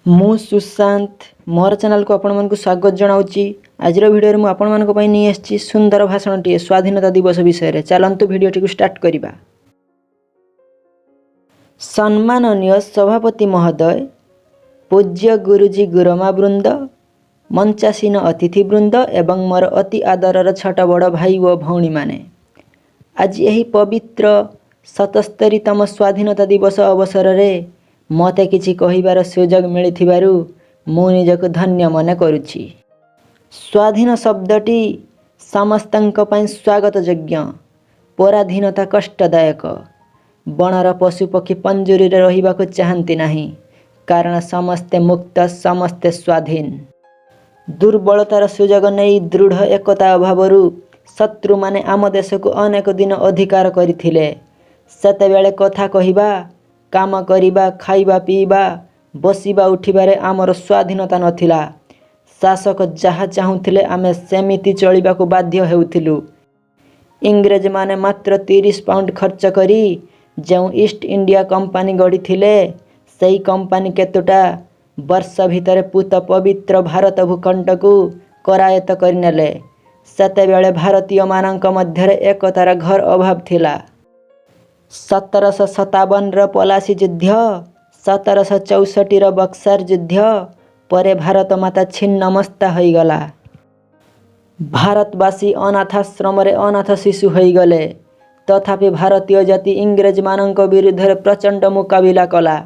ମୁଁ ସୁଶାନ୍ତ, ମୋର ଚ୍ୟାନେଲକୁ ଆପଣମାନଙ୍କୁ ସ୍ୱାଗତ ଜଣାଉଛି। ଆଜିର ଭିଡ଼ିଓରେ ମୁଁ ଆପଣମାନଙ୍କ ପାଇଁ ନେଇ ଆସିଛି ସୁନ୍ଦର ଭାଷଣଟିଏ ସ୍ୱାଧୀନତା ଦିବସ ବିଷୟରେ। ଚାଲନ୍ତୁ, ଭିଡ଼ିଓଟିକୁ ଷ୍ଟାର୍ଟ କରିବା। ସମ୍ମାନନୀୟ ସଭାପତି ମହୋଦୟ, ପୂଜ୍ୟ ଗୁରୁଜୀ ଗୁରୁମା ବୃନ୍ଦ, ମଞ୍ଚାସୀନ ଅତିଥିବୃନ୍ଦ ଏବଂ ମୋର ଅତି ଆଦରର ଛୋଟ ବଡ଼ ଭାଇ ଓ ଭଉଣୀମାନେ, ଆଜି ଏହି ପବିତ୍ର 77ତମ ସ୍ୱାଧୀନତା ଦିବସ ଅବସରରେ ମୋତେ କିଛି କହିବାର ସୁଯୋଗ ମିଳିଥିବାରୁ ମୁଁ ନିଜକୁ ଧନ୍ୟ ମନେ କରୁଛି। ସ୍ୱାଧୀନ ଶବ୍ଦଟି ସମସ୍ତଙ୍କ ପାଇଁ ସ୍ୱାଗତ ଯୋଗ୍ୟ। ପରାଧୀନତା କଷ୍ଟଦାୟକ। ବଣର ପଶୁପକ୍ଷୀ ପଞ୍ଜୁରୀରେ ରହିବାକୁ ଚାହାନ୍ତି ନାହିଁ, କାରଣ ସମସ୍ତେ ମୁକ୍ତ, ସମସ୍ତେ ସ୍ୱାଧୀନ। ଦୁର୍ବଳତାର ସୁଯୋଗ ନେଇ ଦୃଢ଼ ଏକତା ଅଭାବରୁ ଶତ୍ରୁମାନେ ଆମ ଦେଶକୁ ଅନେକ ଦିନ ଅଧିକାର କରିଥିଲେ। ସେତେବେଳେ କଥା କହିବା, କାମ କରିବା, ଖାଇବା ପିଇବା, ବସିବା ଉଠିବାରେ ଆମର ସ୍ୱାଧୀନତା ନଥିଲା। ଶାସକ ଯାହା ଚାହୁଁଥିଲେ, ଆମେ ସେମିତି ଚଳିବାକୁ ବାଧ୍ୟ ହେଉଥିଲୁ। ଇଂରେଜମାନେ ମାତ୍ର 30 ପାଉଣ୍ଡ ଖର୍ଚ୍ଚ କରି ଯେଉଁ ଇଷ୍ଟ ଇଣ୍ଡିଆ କମ୍ପାନୀ ଗଢ଼ିଥିଲେ, ସେହି କମ୍ପାନୀ କେତୋଟା ବର୍ଷ ଭିତରେ ପୂତ ପବିତ୍ର ଭାରତ ଭୂଖଣ୍ଡକୁ କରାୟତ୍ତ କରିନେଲେ। ସେତେବେଳେ ଭାରତୀୟମାନଙ୍କ ମଧ୍ୟରେ ଏକତାର ଘୋର ଅଭାବ ଥିଲା। 1757ର ପଲାସୀ ଯୁଦ୍ଧ, 1764ର ବକ୍ସାର ଯୁଦ୍ଧ ପରେ ଭାରତମାତା ଛିନ୍ନମସ୍ତା ହୋଇଗଲା। ଭାରତବାସୀ ଅନାଥାଶ୍ରମରେ ଅନାଥ ଶିଶୁ ହୋଇଗଲେ। ତଥାପି ଭାରତୀୟ ଜାତି ଇଂରେଜମାନଙ୍କ ବିରୁଦ୍ଧରେ ପ୍ରଚଣ୍ଡ ମୁକାବିଲା କଲା।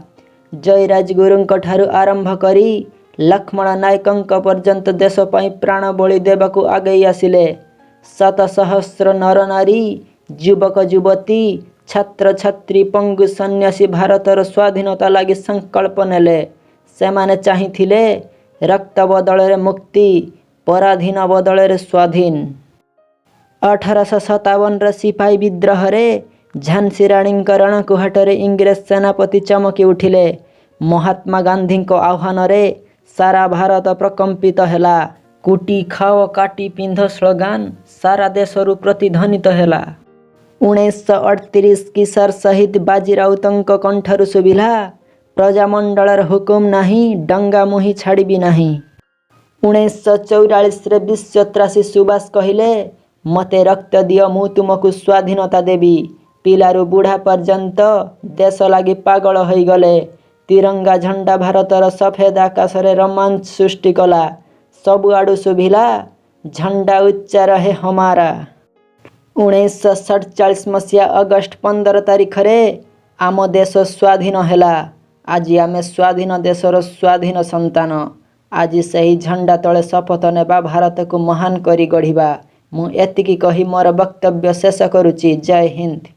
ଜୟୀ ରାଜଗୁରୁଙ୍କଠାରୁ ଆରମ୍ଭ କରି ଲକ୍ଷ୍ମଣ ନାୟକଙ୍କ ପର୍ଯ୍ୟନ୍ତ ଦେଶ ପାଇଁ ପ୍ରାଣବଳି ଦେବାକୁ ଆଗେଇ ଆସିଲେ। ଶତ ସହସ୍ର ନରନାରୀ, ଯୁବକ ଯୁବତୀ, ଛାତ୍ରଛାତ୍ରୀ, ପଙ୍ଗୁ ସନ୍ନ୍ୟାସୀ ଭାରତର ସ୍ୱାଧୀନତା ଲାଗି ସଂକଳ୍ପ ନେଲେ। ସେମାନେ ଚାହିଁଥିଲେ ରକ୍ତ ବଦଳରେ ମୁକ୍ତି, ପରାଧୀନ ବଦଳରେ ସ୍ୱାଧୀନ। 1857ର ସିପାହୀ ବିଦ୍ରୋହରେ ଝାନ୍ସୀ ରାଣୀଙ୍କ ରଣକୁହାଟରେ ଇଂରେଜ ସେନାପତି ଚମକି ଉଠିଲେ। ମହାତ୍ମା ଗାନ୍ଧୀଙ୍କ ଆହ୍ୱାନରେ ସାରା ଭାରତ ପ୍ରକମ୍ପିତ ହେଲା। "କୁଟି ଖାଅ କାଟି ପିନ୍ଧ" ସ୍ଲୋଗାନ ସାରା ଦେଶରୁ ପ୍ରତିଧ୍ୱନିତ ହେଲା। 1938 କିଶୋର ଶହୀଦ ବାଜି ରାଉତଙ୍କ କଣ୍ଠରୁ ଶୁଭିଲା, "ପ୍ରଜାମଣ୍ଡଳର ହୁକୁମ ନାହିଁ, ଡଙ୍ଗା ମୁହିଁ ଛାଡ଼ିବି ନାହିଁ।" 1944ରେ ବିଶ୍ୱତ୍ରାସୀ ସୁଭାଷ କହିଲେ, "ମୋତେ ରକ୍ତ ଦିଅ, ମୁଁ ତୁମକୁ ସ୍ୱାଧୀନତା ଦେବି।" ପିଲାରୁ ବୁଢ଼ା ପର୍ଯ୍ୟନ୍ତ ଦେଶ ଲାଗି ପାଗଳ ହୋଇଗଲେ। ତିରଙ୍ଗା ଝଣ୍ଡା ଭାରତର ସଫେଦ ଆକାଶରେ ରୋମାଞ୍ଚ ସୃଷ୍ଟି କଲା। ସବୁଆଡ଼ୁ ଶୁଭିଲା, "झंडा ऊँचा रहे हमारा।" 1947 ମସିହା ଅଗଷ୍ଟ 15 ତାରିଖରେ ଆମ ଦେଶ ସ୍ୱାଧୀନ ହେଲା। ଆଜି ଆମେ ସ୍ୱାଧୀନ ଦେଶର ସ୍ୱାଧୀନ ସନ୍ତାନ। ଆଜି ସେହି ଝଣ୍ଡା ତଳେ ଶପଥ ନେବା, ଭାରତକୁ ମହାନ କରି ଗଢ଼ିବା। ମୁଁ ଏତିକି କହି ମୋର ବକ୍ତବ୍ୟ ଶେଷ କରୁଛି। ଜୟ ହିନ୍ଦ।